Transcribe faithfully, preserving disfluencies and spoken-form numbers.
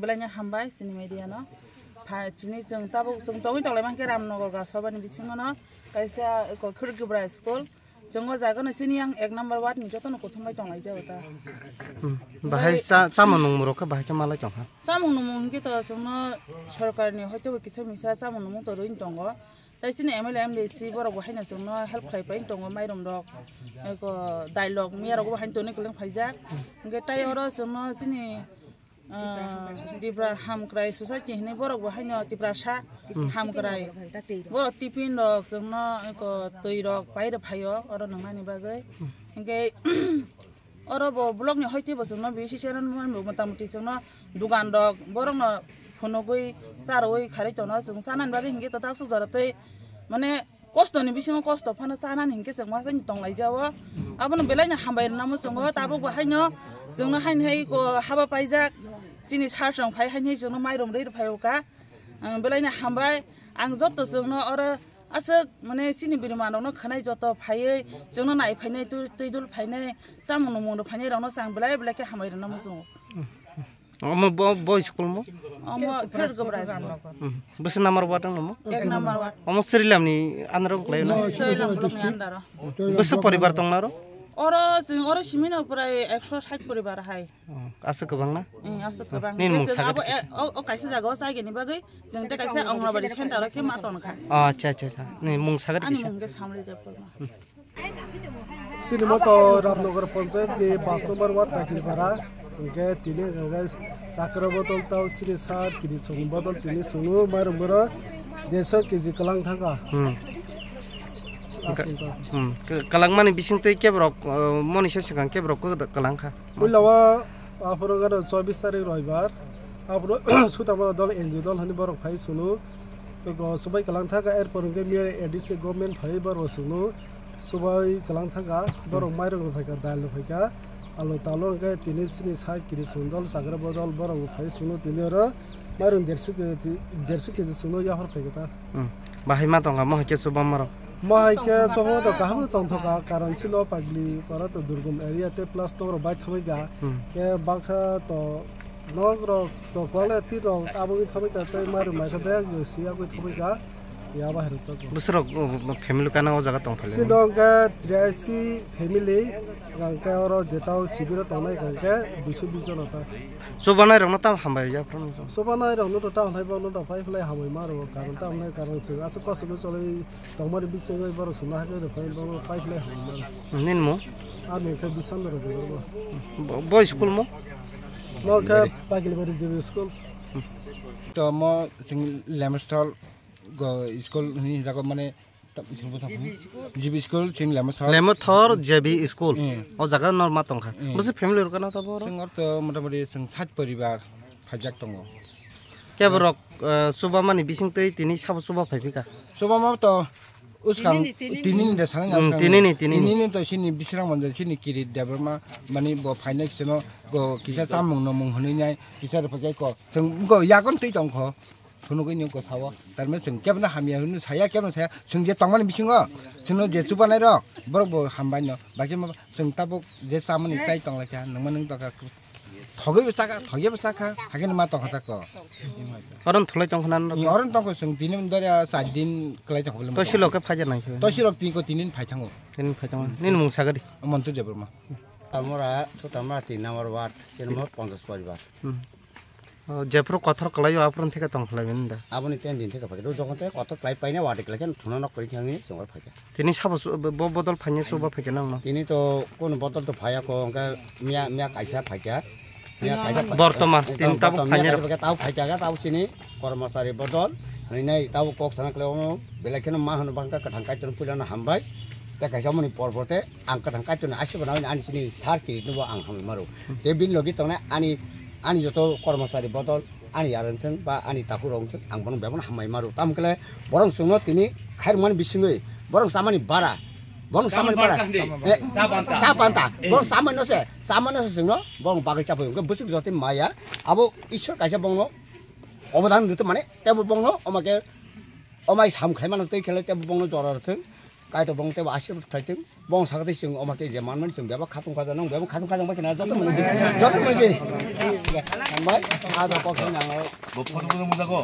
Belai no hambai chini media no. Pha, chini chwng tabuk chwng tongwi tonglaimani khe Ramnagar Gasobani bisingo no kaisa eko Khirkibra school. Chwng o jaga no chini yang ek number ward ni joto no kuthum bai tonglai jago ta. Hmm. Bahai Bai- cha-, chamung nungmung rok khe bahai khe malai tong kha. Chamung nungmung hwnkhe to chwng no sorkar ni hoito bo kisa misa chamung nungmung to rwini tongo. Tai chini M L A, M D C borok bo haino chwngno help khlai pai tongo, mairum rok, eko dailok miya rok bo haino toni kwlwng phaijak. Hwnkhe tai oro chwngno chini, ah, Tipra Hamkrai Society hinwi borok bo haino Tiprasa Hamkrai. Borok tiffin rok chwngno eko twi rok pai rw phaio oro nwngnani bagwi. Hwnkhe Oro bo block ni hoite bo chwngno B C C R ni motamuti chwngno dugan rok borok no phunugwi charwi kharwi tono chwng chanani bagwi hinkhe to taksuk jora tei mane kosto ni bisingo kosto phano chanani hinkhe chwng ma chwng tonglai jao. Abono belai no hambai rwna muchungo tabuk bo haino chwngno haini hai ko haba paijak chini sir chwng phai haini chwngno mairum rwi phai o kha. Ang belai no hambai ang joto chwngno oro Aswk, mane, chini bini manokno khwnai joto phaiwi chwngno nai phainai twi, twi dul phainai chamung nungmung rok phainai rokno chwng belai belai khe hambai rwna muchungo. Omo bo, bo school mo? Omo Khirkibra school. Hmm. Bwswk number ward wng omo? Ek number ward. Omo Srilam ni under o kwlai na? Srilam block ni under o. Bwswk poribar tong naro? Oro chwng oro simino prai ekso sait poribar hai. Oh, aswk kwbang na? Eh, aswk kwbang. Nini mung Chwng saga abo, dikisa. Eh, o, o kaisa jaga o chaigini bagwi chwng tei kaisa Anganwadi center o khe ma ton kha. Oh, acha, acha, acha. Ni mung saga Ani dikisa. Mung khe Samri Debbarma. Sini mo to Ramnagar Panchayat ni pas number ward Taklipara. Hwnkhe tini hwnkhe chakra bodol tau sini sat kiri song bodol tini sunu mairum boro derso keji kwlang thangkha. Hmm. Aswk to. Hmm. Kwlangmani bising tei kebrok, uh, monisa swkang kebrok kwlang kha. Puila o aphuru gano chobbish tarik roibar. Aphuru sutama dol N G O dol hani borok phai sunu. Eko subai kwlang thangkha, erpor hwnkhe miya A D C government phai borok sunu. Subai kwlang thangkha, borok mairok no phaikha, dal no phaikha, alu talu hwnkhe tini chini sak kiri sundol, chagra bodol borok phai sunu tini oro. Mairung dersu ke-, dersu keji sungno yahor phaikha ta. Hmm. Bahai ma tongkha, mo hai khe chubamma rok. Mo hai khe chobo to kaham no tongthokha, karon silo pagli para to durgum area te plus to rok bai thamwi ga. Hmm. Ke baksa to nok rok to kwle ti rok abo wngwi thamwi ka tei mairung mai khe bek je si yak wngwi thamwi ka. Ya ba hai rok to. Bwswk rok, o, o, family kana o jaga tong phai. Sino hwnkhe triasi family, hwnkhe oro jetao sibiro tongnai hwnkhe duiso bish jona ta. Chubanai rokno tamo hambai ya phano. Chubanai rokno to tamo hai bono to phai phlai hambai ma rwo, karon tamo hai karon se aswk kosto no choloi tongmani bisingo borok chwngno hai khe phai bono phai phlai hambai ma rwo. Nini mung? Ani khe Biswanath rok bo. Bo, bo school mo? Mo khe Pagilbari J B school. To mo sing Lemstol go school ni jago mane G B school, sing Lemathor. Lemathor G B school. Eh. O jaga norma tongkha. Eh. Bwswk family rok no tabuk oro? Sing orto motamoti sing sat poribar phaijak tongo. Keborok, eh, chubamani bising twi tini sabo chuba phai phika? Chubama to uskang tini ni, tini ni. Tini ni de sana. Hmm, tini ni, tini ni. Tini ni to sini Bisrang Manjari, sini Kirit Debbarma, mani bo phainai sino go kisa chamung no mung hwnwi nai, kisa rw phai ko. Sing go yakon twi tongkho. Phunugwi nini kwsao, tarmani chwng kebna hamya hwnwi saya, kebna saya, chwng je tongmani bisingo, chwngno je chubanai rok, borok bo hambai no, bakhe ma chwng tabuk je chamani tai tonglaikha, nangma nang tongkha, thogwi bo chakha, thogwi bo chakha, hakhe ma tongkha tako. Oron thulai tongkha nan rok? Oron tongkha chwng tini dori char din kwlai tongkha bole. Tosi loke phajar nai. Tosi lok tini ko tini phai thango. Tini phai thango. Nini mung sagadi? Montu Debbarma. Amora, Chotamora tin number ward, chini mo ponchash poribar. Hmm. O, jephuru kothor kwlaio, aphuru thika tong khlai mani da. Aboni ten din thika phai. Rw jokhon tei kothor kwlai paina wadi kwlai khe thuna nok kwrwi thangni chwng oro phai kha. Tini sabo su-, bo, bo bodol phaina chuba phai khe nang no? Tini to kono bodol to phai ya ko, hwnkhe miya, miya kaisa phai kha. Miya kaisa phai kha. Bortoman, eh, tini tabuk bortoman phai miya ya. Kaisa phai kha, tabuk phai kha, tabuk chini kormochari bodol. Hwnwi nai tabuk kok sana kwlai ono, belai kheno ma hwnwi bangkha kwthang Kaitor puilano hambai. Tei kaisa moni por por tei Ang kwthang Kaitorni asirwdno ani chini sir Kiritno bo ang hambai maro. Tei bini logi tongnai ani, ani joto kormochari bodol ani yarwng thung ba ani takhuk rok thung ang bono bebak hambai maro. Tamo khe borok chwngno tini khairokmani bisingwi borok chamani bara, borok chamani bara. Eh, cha panta. Borok chamani no se, chamani no se chwngno borok bagwi chapai hwnkhe bwswk jotoni maya abo Ishwar kaisa borokno obodan rwtwi mani tei bo borokno omo khe omai sam khlai mano tei khe tei borokno jora rwthung. Kaitor borokno tei bo asirwd khlai thung. Bong sakha tei chwng omo khe je manmani chwng bebak khatung khajaknai, bebak khatung khajakma khe na joto mwnwi, joto mwnwi. Hambai, ada kok nang. Bo photo ko mujago.